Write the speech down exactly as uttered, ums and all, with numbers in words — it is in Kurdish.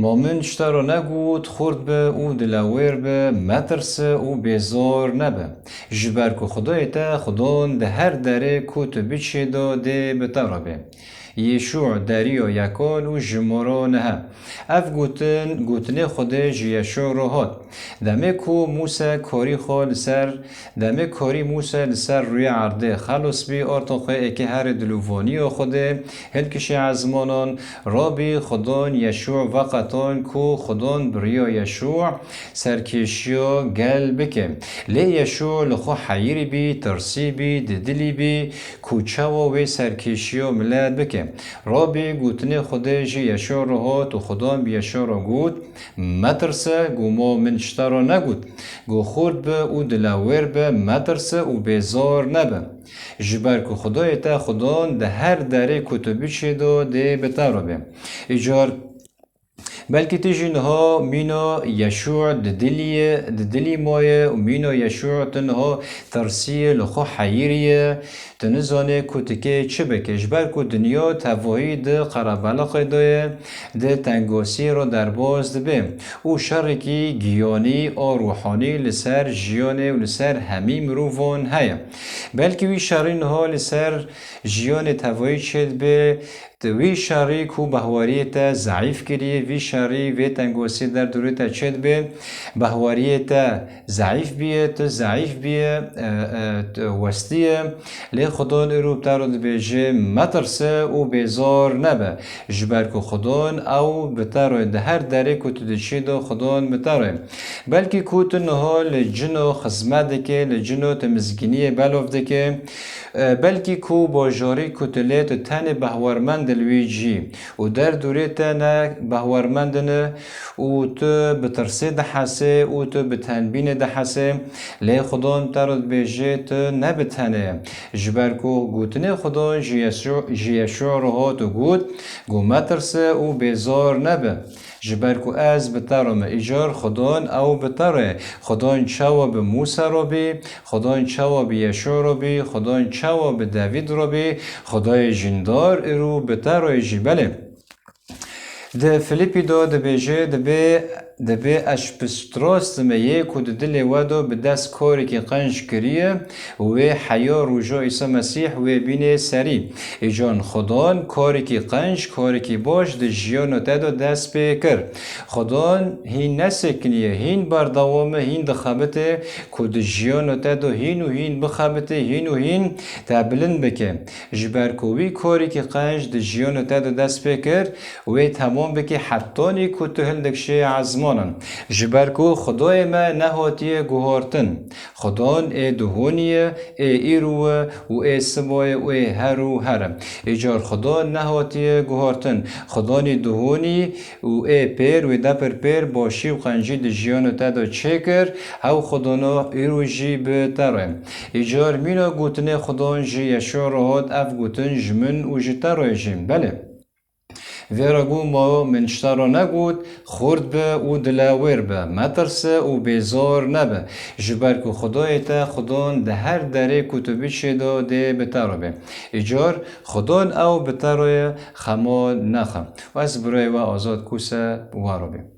Ma min ji te re negot, xurt be û dilewêr be, metirse û bêzar nebe. Ji ber ku Xwedayê te Xwedon di her derê ku tu biçî de dê bi te re be. Yêşû, deriya yekan û jimara nehe. Ev gotin, gotinê Xwedê ji Yêşû re hat. Demê ku Mûse karî xwe li ser, demê karî Mûse li ser rûyê erdê xelos bî, arta xwe êkê herê dilovaniya Xwedê hilkişî ezmanan, rabî Xwedon Yêşû veqetan ku Xwedon bi riya Yêşû serkêşiya gel bike. Lê Yêşû li xwe heyirî bî, tirsî bî, di dilî bî ku çawa wê serkêşiya milet bike. Rabî gotinê Xwedê ji Yêşû re hat û Xwedon bi Yêşû re got, Metirse, go ma min ji te re negot, go xurt be û dilewêr be, metirse û bêzar nebe. Ji ber ku Xwedayê te Xwedon di her derê ku tu biçî de dê bi te re be. Îcar belkî tu jî niha mîna Yêşû di dilî ye, di dilî maye û mîna Yêşû tu niha tirsî ye, li xwe heyirî ye, tu nizanê ku tu kê çi bike, ji ber ku dinya tevahî di qerebaliqê de ye, di tengasiyê re derbas dibe û şerekî giyanî a ruhanî li ser jiyanê û li ser hemî mirovan heye. Belkî wî şerî niha li ser jiyanê tevahî çêdibe, Di wî şerî ku behwariyê te zeîf kiriye, vî şerî vê tengasî derdorê te çêdibe, behwariyê te zeîf biye, tu zeîf biye, e, e, tu westiye. Lê Xwedon îro bi te re dibêje, metirse û bêzar nebe. Ji ber ku Xwedon ew bi te re, di her derê ku tu diçî de Xwedon bi te re. Belkî ku tu niha li cino xizmet dike, li cino tu mizgîniyê belov dike, E, belkî ku bajarî ku tu lê tu tenê behwermend li wî cî û derdorê te ne behwermend in û tu bi tirsê dihesê û tu bi tenbînê dihesê, lê Xwedon te re dibêje tu ne bi tenê ye. Ji ber ku gotinê Xwedon ji Yesû, ji Yesû re hat û got, Go metirse û bêzar nebe. Ji ber ku ez bi te re me. Îcar Xwedon ew bi te re. Xwedon çawa bi Mûsa re bî, Xwedon çawa bi Yêşû re bî, Xwedon çawa bi Davîd re bî, Xwedayê jîndar îro bi te re jî. Belê. Di Filîpî de dibêje, dibê, dibê ez piştrast dime yê ku di dilê we de bi dest karekî qenc kiriye, wê heya roja Îsa Mesîh wê bînê serî. Îcan Xwedon karekî qenc, karekî baş di jiyana te de dest pê kir. Xwedon hîn nesekiniye, hîn berdewam e, hîn dixebite ku di jiyana te de hîn û hîn bixebite, hîn û hîn te bilind bike. Ji ber ku wî karekî qenc di jiyana te de dest pê kir, wê temam bike hetanî ku tu hildikşê ezmanan. Ji ber ku Xwedayê me nehatiye guhartin. Xwedon ê duhunî ye, ê îro ye û ê sibayê û ê her û her e. Îcar Xwedon nehatiye guhartin. Xwedonî duhunî û ê pêr wê depir pêr başî û qencî di jiyana te de çêkir, hew Xwedona îro jî bi te re. Îcar mîna gotinê Xwedon ji Yeşûa re hat, ev gotin ji min û ji te re jî. Belê. Vê re bû ma min ji te re negot, xurt be û dilewêr be, metirse û bêzar nebe, ji ber ku Xwedayê te Xwedon di her derê ku tu biçê de dê bi te re be. Îcar Xwedon ew bi te re ye, xema nexe. Ez birayê we Azad Kûse, we re be.